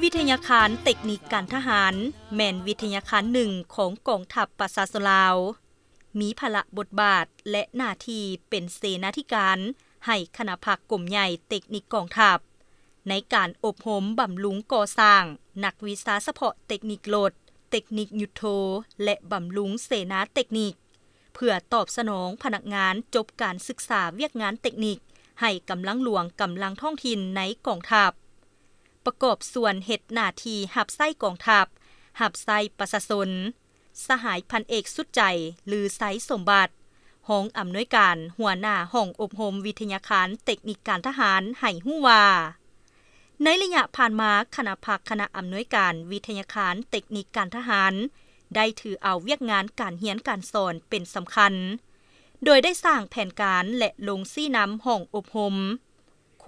ວິທະຍາຄານເຕັກນິກການທະຫານ ແມ່ນວິທະຍາຄານໜຶ່ງຂອງກອງທັບປະຊາຊົນລາວ, ມີພາລະບົດບາດ ແລະ ໜ້າທີ່ເປັນເສນາທິການໃຫ້ຄະນະພັກກົມໃຫຍ່ເຕັກນິກກອງທັບ ໃນການອົບຮົມບຳລຸງກໍ່ສ້າງນັກວິຊາສະເພາະເຕັກນິກລົດ, ເຕັກນິກຍຸດໂທ ແລະ ບຳລຸງເສນາເຕັກນິກ ເພື່ອຕອບສະໜອງພະນັກງານຈົບການສຶກສາວຽກງານເຕັກນິກໃຫ້ກຳລັງຫຼວງກຳລັງທ້ອງຖິ່ນໃນກອງທັບ, ປະກອບສ່ວນເຮັດໜ້າທີ່ຮັບໃຊ້ກອງທັບ, ຮັບໃຊ້ປະຊາຊົນ. ສະຫາຍພັນເອກ ສຸດໃຈ ລືໄຊສົມບັດ ຮອງອຳນວຍການຫົວໜ້າຫ້ອງອົບຮົມວິທະຍາຄານເຕັກນິກການທະຫານ ໃຫ້ຮູ້ວ່າ ໃນໄລຍະຜ່ານມາ, ຄະນະພັກຄະນະອຳນວຍການວິທະຍາຄານເຕັກນິກການທະຫານ ໄດ້ຖືເອົາວຽກງານການຮຽນການສອນເປັນສຳຄັນ, ໂດຍໄດ້ສ້າງແຜນການ ແລະ ລົງຊີ້ນຳຫ້ອງອົບຮົມ.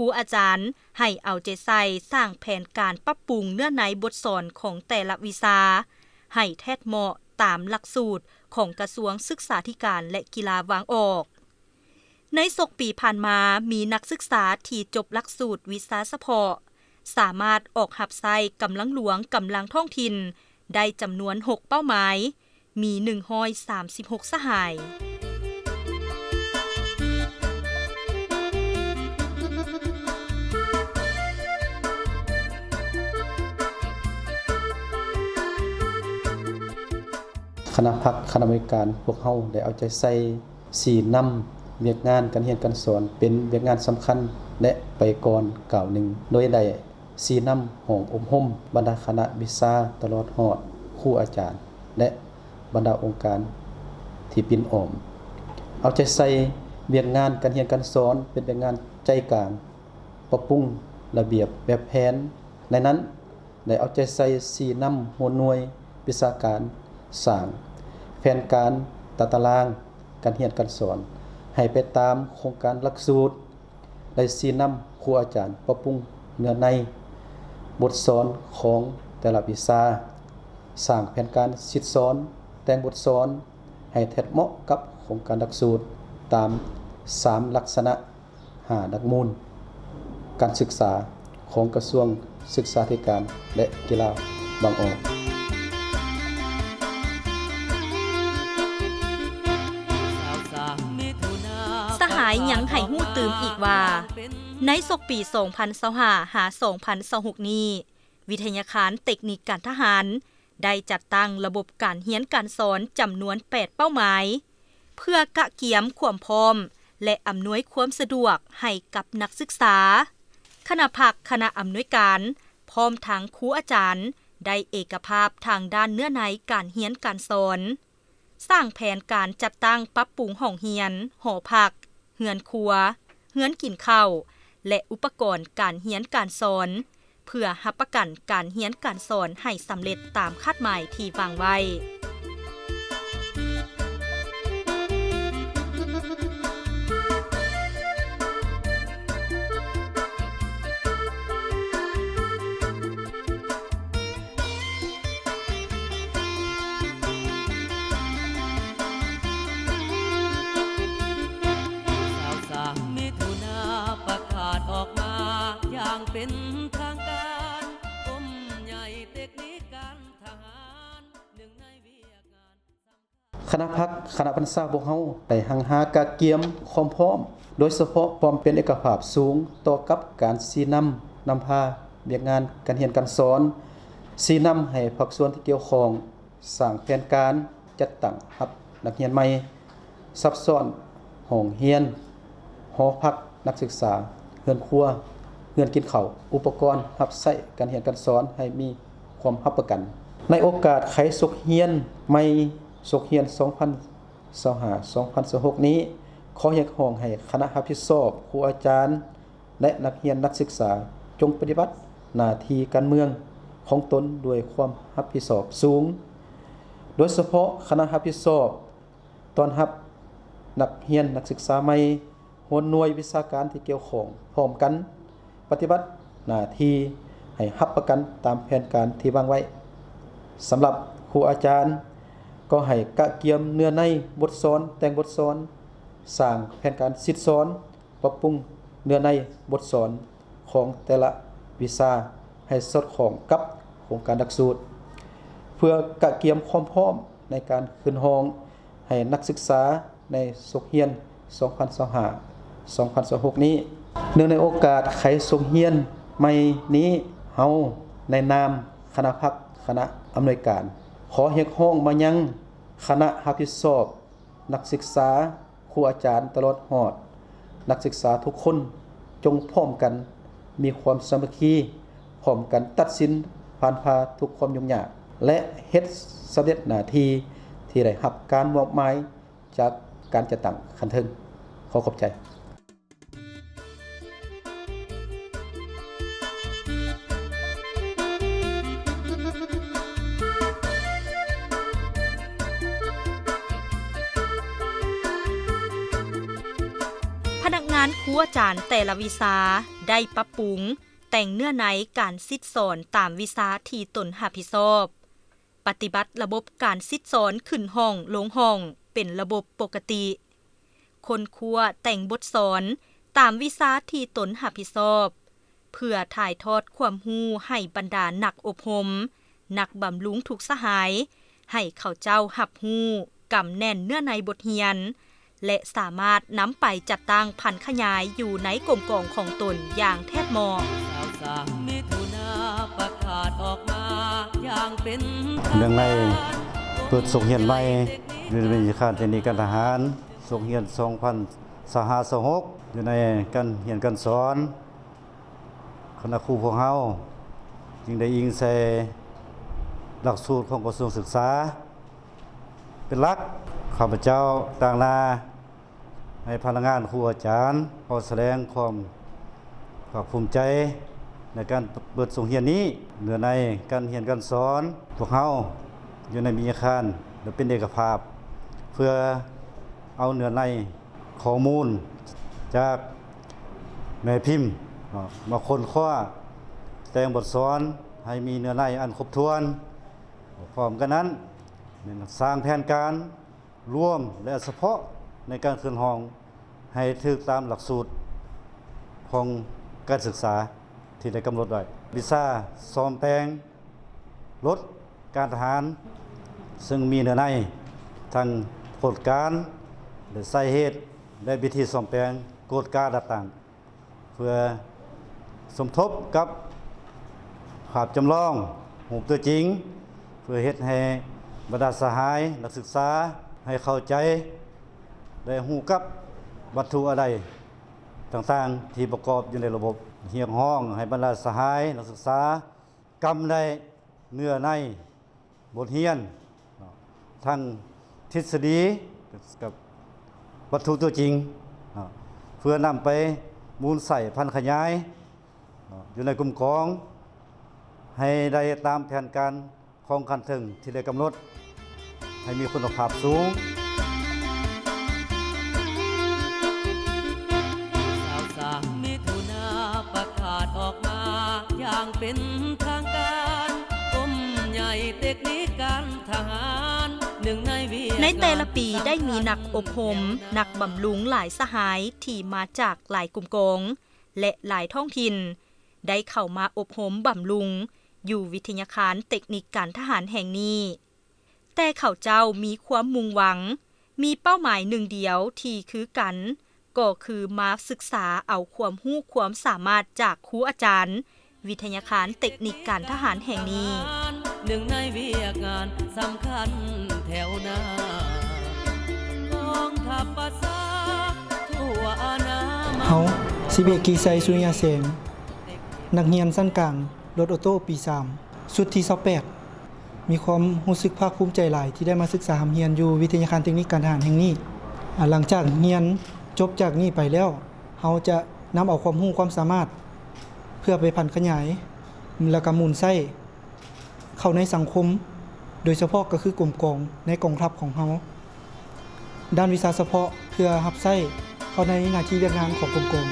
ຄູອາຈານໃຫ້ເອົາໃຈໃສ່ສ້າງແຜນການປັບປຸງເນື້ອໃນບົດສອນຂອງແຕ່ລະວິຊາ ໃຫ້ແທດເໝາະຕາມຫຼັກສູດຂອງກະຊວງສຶກສາທິການ ແລະ ກິລາວາງອອກ. ໃນສົກປີຜ່ານມາ, ມີນັກສຶກສາທີ່ຈົບຫຼັກສູດວິຊາສະເພາະ ສາມາດອອກຮັບໃຊ້ກຳລັງຫຼວງກຳລັງທ້ອງຖິ່ນໄດ້ຈຳນວນຫົກເປົ້າໝາຍ, ມີໜຶ່ງຮ້ອຍສາມສິບຫົກສະຫາຍ. ຄະນະພັກຄະນະອຳນວຍການພວກເຮົາໄດ້ເອົາໃຈໃສ່ ຊີ້ນຳວຽກງານການຮຽນການສອນເປັນວຽກງານສຳຄັນ ແລະ ໄປກ່ອນກ້າວໜຶ່ງ ໂດຍໄດ້ຊີ້ນຳຫ້ອງອົບຮົມ, ບັນດາຄະນະວິຊາ ຕະຫຼອດຮອດຄູອາຈານ ແລະ ບັນດາອົງການທີ່ປິ່ນອ້ອມ. ເອົາໃຈໃສ່ວຽກງານການຮຽນການສອນເປັນວຽກງານໃຈກາງ, ປັບປຸງລະບຽບແບບແຜນ, ໃນນັ້ນ ໄດ້ເອົາໃຈໃສ່ຊີ້ນຳຫົວໜ່ວຍວິຊາການ, ສ້າງແຜນການ, ຕາຕະລາງການຮຽນການສອນໃຫ້ໄປຕາມໂຄງການຫຼັກສູດ, ໄດ້ຊີ້ນຳຄູອາຈານປັບປຸງເນື້ອໃນບົດສອນຂອງແຕ່ລະວິຊາ, ສ້າງແຜນການສິດສອນ, ແຕ່ງບົດສອນໃຫ້ແທດເໝາະກັບໂຄງການຫຼັກສູດຕາມສາມລັກສະນະ ຫ້າຫຼັກມູນການສຶກສາຂອງກະຊວງສຶກສາທິການ ແລະ ກິລາວາງອອກ. ສະຫາຍຍັງໃຫ້ຮູ້ຕື່ມອີກວ່າ ໃນສົກປີສອງພັນຊາວຫ້າ ຫາ ສອງພັນຊາວຫົກນີ້, ວິທະຍາຄານເຕັກນິກການທະຫານ ໄດ້ຈັດຕັ້ງລະບົບການຮຽນການສອນຈຳນວນແປດເປົ້າໝາຍ ເພື່ອກະກຽມຄວາມພ້ອມ ແລະ ອຳນວຍຄວາມສະດວກໃຫ້ກັບນັກສຶກສາ. ຄະນະພັກຄະນະອຳນວຍການ ພ້ອມທັງຄູອາຈານ ໄດ້ເອກະພາບທາງດ້ານເນື້ອໃນການຮຽນການສອນ, ສ້າງແຜນການຈັດຕັ້ງປັບປຸງຫ້ອງຮຽນ, ຫໍພັກ, ເຮືອນຄົວ, ເຮືອນກິນເຂົ້າ ແລະ ອຸປະກອນການຮຽນການສອນ ເພື່ອຮັບປະກັນການຮຽນການສອນໃຫ້ສຳເລັດຕາມຄາດໝາຍທີ່ວາງໄວ້. ຊາວສາມມິຖຸນາ ປະກາດອອກມາຢ່າງເປັນທາງການ ກົມໃຫຍ່ເຕັກນິກການທະຫານ ໜຶ່ງໃນວຽກງານສຳຄັນ. ຄະນະພັກຄະນະບັນຊາພວກເຮົາໄດ້ຮັ່ງຫາກະກຽມຄວາມພ້ອມ, ໂດຍສະເພາະຄວາມເປັນເອກະພາບສູງຕໍ່ກັບການຊີ້ນຳນຳພາວຽກງານການຮຽນການສອນ, ຊີ້ນຳໃຫ້ພາກສ່ວນທີ່ກ່ຽວຂ້ອງ ສ້າງແຜນການຈັດຕັ້ງຮັບນັກຮຽນໃໝ່, ສັບຊ້ອນຫ້ອງຮຽນ, ຫໍພັກນັກສຶກສາ, ເຮືອນຄົວ, ເຮືອນກິນເຂົ້າ, ອຸປະກອນຮັບໃຊ້ການຮຽນການສອນໃຫ້ມີຄວາມຮັບປະກັນ. ໃນໂອກາດໄຂສົກຮຽນໃໝ່, ສົກຮຽນສອງພັນຊາວຫ້າ ສອງພັນຊາວຫົກນີ້, ຂໍຮຽກຮ້ອງໃຫ້ຄະນະຮັບຜິດຊອບ, ຄູອາຈານ ແລະ ນັກຮຽນນັກສຶກສາ ຈົ່ງປະຕິບັດໜ້າທີ່ການເມືອງຂອງຕົນດ້ວຍຄວາມຮັບຜິດຊອບສູງ, ໂດຍສະເພາະຄະນະຮັບຜິດຊອບຕ້ອນຮັບນັກຮຽນນັກສຶກສາໃໝ່, ຫົວໜ່ວຍວິຊາການທີ່ກ່ຽວຂ້ອງພ້ອມກັນປະຕິບັດໜ້າທີ່ໃຫ້ຮັບປະກັນຕາມແຜນການທີ່ວາງໄວ້. ສຳລັບຄູອາຈານ ກໍໃຫ້ກະກຽມເນື້ອໃນບົດສອນ, ແຕ່ງບົດສອນ, ສ້າງແຜນການສິດສອນ, ປັບປຸງເນື້ອໃນບົດສອນຂອງແຕ່ລະວິຊາ ໃຫ້ສອດຄ່ອງກັບໂຄງການຫຼັກສູດ ເພື່ອກະກຽມຄວາມພ້ອມໃນການຂຶ້ນຫ້ອງໃຫ້ນັກສຶກສາໃນສົກຮຽນ ສອງພັນຊາວຫ້າ ສອງພັນຊາວຫົກນີ້. ເນື່ອງໃນໂອກາດໄຂສົກຮຽນໃໝ່ນີ້, ເຮົາໃນນາມຄະນະພັກຄະນະອຳນວຍການ ຂໍຮຽກຮ້ອງມາຍັງຄະນະຮັບຜິດຊອບ, ນັກສຶກສາ, ຄູອາຈານ ຕະຫຼອດຮອດນັກສຶກສາທຸກຄົນ ຈົ່ງພ້ອມກັນມີຄວາມສາມັກຄີ, ພ້ອມກັນຕັດສິນຜ່ານຜ່າທຸກຄວາມຫຍຸ້ງຍາກ ແລະ ເຮັດສຳເລັດໜ້າທີ່ທີ່ໄດ້ຮັບການມອບໝາຍຈາກການຈັດຕັ້ງຂັ້ນເທິງ. ຂໍຂອບໃຈ. ພະນັກງານຄູອາຈານແຕ່ລະວິຊາໄດ້ປັບປຸງແຕ່ງເນື້ອໃນການສິດສອນຕາມວິຊາທີ່ຕົນຮັບຜິດຊອບ. ປະຕິບັດລະບົບການສິດສອນຂຶ້ນຫ້ອງລົງຫ້ອງເປັນລະບົບປົກກະຕິ. ຄົ້ນຄວ້າແຕ່ງບົດສອນຕາມວິຊາທີ່ຕົນຮັບຜິດຊອບ ເພື່ອຖ່າຍທອດຄວາມຮູ້ໃຫ້ບັນດານັກອົບຮົມ, ນັກບຳລຸງທຸກສະຫາຍ ໃຫ້ເຂົາເຈົ້າຮັບຮູ້, ກຳແໜ້ນເນື້ອໃນບົດຮຽນ ແລະ ສາມາດນຳໄປຈັດຕັ້ງຜັນຂະຫຍາຍຢູ່ໃນກົມກອງຂອງຕົນຢ່າງແທດເໝາະ. ເນື່ອງໃນເປີດສົກຮຽນໃໝ່ຢູ່ໃນວິທະຍາຄານເຕັກນິກການທະຫານ ສົກຮຽນສອງພັນຊາວຫ້າ ຊາວຫົກ ຢູ່ໃນການຮຽນການສອນ ຄະນະຄູພວກເຮົາຈຶ່ງໄດ້ອີງໃສ່ຫຼັກສູດຂອງກະຊວງສຶກສາເປັນຫຼັກ. ຂ້າພະເຈົ້າຕາງໜ້າໃຫ້ພະນັກງານຄູອາຈານຂໍສະແດງຄວາມພາກພູມໃຈໃນການເປີດສົກຮຽນນີ້. ເນື້ອໃນການຮຽນການສອນ ພວກເຮົາຢູ່ໃນວິທະຍາຄານ ແລະ ເປັນເອກະພາບ ເພື່ອເອົາເນື້ອໃນ ຂໍ້ມູນຈາກແມ່ພິມເນາະ ມາຄົ້ນຄວ້າແຕ່ງບົດສອນໃຫ້ມີເນື້ອໃນອັນຄົບຖ້ວນ. ພ້ອມກັນນັ້ນ ແມ່ນສ້າງແຜນການລວມ ແລະ ສະເພາະໃນການຂຶ້ນຫ້ອງໃຫ້ຖືກຕາມຫຼັກສູດຂອງການສຶກສາທີ່ໄດ້ກຳນົດໄວ້. ວິຊາສ້ອມແປງ ລົດການທະຫານ ເຊິ່ງມີເນື້ອໃນທັງໂຄດການ ແລະ ສາເຫດ ແລະ ວິທີສ້ອມແປງ ກວດກາດັດຕັ້ງ ເພື່ອສົມທົບກັບພາບຈຳລອງ ຮູບຕົວຈິງ ເພື່ອເຮັດໃຫ້ບັນດາສະຫາຍນັກສຶກສາໃຫ້ເຂົ້າໃຈ ແລະ ຮູ້ກັບວັດຖຸອາໄລຕ່າງໆທີ່ປະກອບຢູ່ໃນລະບົບ. ຮຽກຮ້ອງໃຫ້ບັນດາສະຫາຍນັກສຶກສາ ກຳໄດ້ເນື້ອໃນບົດຮຽນເນາະ ທັງທິດສະດີກັບວັດຖຸຕົວຈິງເນາະ ເພື່ອນຳໄປໝູນໃຊ້ຜັນຂະຫຍາຍເນາະ ຢູ່ໃນກຸ່ມກອງ ໃຫ້ໄດ້ຕາມແຜນການຂອງຂັ້ນເທິງທີ່ໄດ້ກຳນົດ ໃຫ້ມີຄຸນນະພາບສູງ. ຊາວສາມ ມິຖຸນາ ປະກາດອອກມາຢ່າງເປັນທາງການ ກົມໃຫຍ່ເຕັກນິກການທະຫານ ໜຶ່ງໃນວຽກງານ ໃນແຕ່ລະປີໄດ້ມີນັກອົບຮົມ, ນັກບຳລຸງຫຼາຍສະຫາຍທີ່ມາຈາກຫຼາຍກົມກອງ ແລະ ຫຼາຍທ້ອງຖິ່ນ ໄດ້ເຂົ້າມາອົບຮົມບຳລຸງຢູ່ວິທະຍາຄານເຕັກນິກການທະຫານແຫ່ງນີ້. ແຕ່ເຂົາເຈົ້າມີຄວາມມຸ່ງຫວັງ, ມີເປົ້າໝາຍໜຶ່ງດຽວທີ່ຄືກັນ, ກໍຄືມາສຶກສາເອົາຄວາມຮູ້ຄວາມສາມາດຈາກຄູອາຈານວິທະຍາຄານເຕັກນິກການທະຫານແຫ່ງນີ້. ໜຶ່ງໃນວຽກງານສຳຄັນແຖວໜ້າ ກອງທັບປະຊາທົ່ວອານາມາ. ເຮົາ ສິບເອກ ກີໄຊ ສຸລິຍະແສງ, ນັກຮຽນຊັ້ນກາງ ລົດໂອໂຕ້ປີສາມ ຊຸດທີຊາວແປດ ມີຄວາມຮູ້ສຶກພາກພູມໃຈຫຼາຍທີ່ໄດ້ມາສຶກສາຮ່ຳຮຽນຢູ່ວິທະຍາຄານເຕັກນິກການທະຫານແຫ່ງນີ້. ອາ ຫຼັງຈາກຮຽນຈົບຈາກນີ້ໄປແລ້ວ, ເຮົາຈະນຳເອົາຄວາມຮູ້ຄວາມສາມາດເພື່ອໄປຜັນຂະຫຍາຍ ແລ້ວກໍໝູນໃຊ້ເຂົ້າໃນສັງຄົມ, ໂດຍສະເພາະກໍຄືກົມກອງໃນກອງທັບຂອງເຮົາ. ດ້ານວິຊາສະເພາະເພື່ອຮັບໃຊ້ເຂົ້າໃນໜ້າທີ່ວຽກງານຂອງກົມກອງ.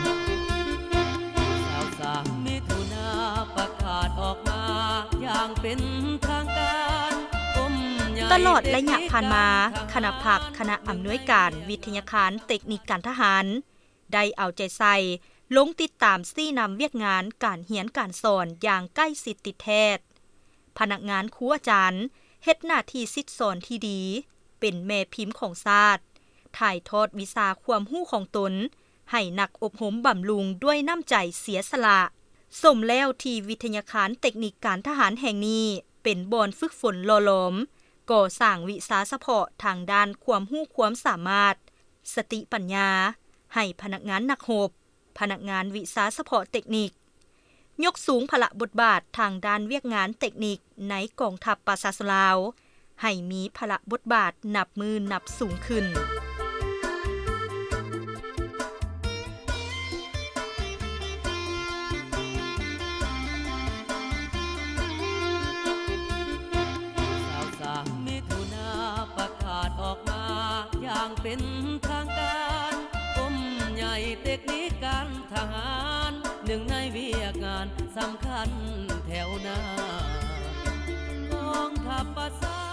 ຊາວສາມ ມິຖຸນາ ປະກາດອອກມາຢ່າງເປັນທາງການ ກົມໃຫຍ່ ຕະຫຼອດໄລຍະຜ່ານມາ, ຄະນະພັກຄະນະອຳນວຍການວິທະຍາຄານເຕັກນິກການທະຫານ ໄດ້ເອົາໃຈໃສ່ ລົງຕິດຕາມຊີ້ນຳວຽກງານການຮຽນການສອນຢ່າງໃກ້ຊິດຕິດແທດ. ພະນັກງານຄູອາຈານເຮັດໜ້າທີ່ສິດສອນທີ່ດີ, ເປັນແມ່ພິມຂອງຊາດ, ຖ່າຍທອດວິຊາຄວາມຮູ້ຂອງຕົນໃຫ້ນັກອົບຮົມບຳລຸງດ້ວຍນ້ຳໃຈເສຍສະຫຼະ. ສົມແລ້ວທີ່ວິທະຍາຄານເຕັກນິກການທະຫານແຫ່ງນີ້ເປັນບ່ອນຝຶກຝົນຫຼໍ່ຫຼອມ, ກໍ່ສ້າງວິຊາສະເພາະທາງດ້ານຄວາມຮູ້ຄວາມສາມາດ, ສະຕິປັນຍາ ໃຫ້ພະນັກງານນັກຮົບ, ພະນັກງານວິຊາສະເພາະເຕັກນິກ, ຍົກສູງພາລະບົດບາດທາງດ້ານວຽກງານເຕັກນິກໃນກອງທັບປະຊາຊົນລາວ ໃຫ້ມີພາລະບົດບາດນັບມື້ນັບສູງຂຶ້ນ. ສາມມິຖຸນາປະກາດອອກມາຢ່າງເປັນທາງການ, ກົມໃຫຍ່ເຕັກນິກການທະຫານ ໜຶ່ງໃນວຽກງານສຳຄັນແຖວໜ້າ ກອງທັບປະຊາ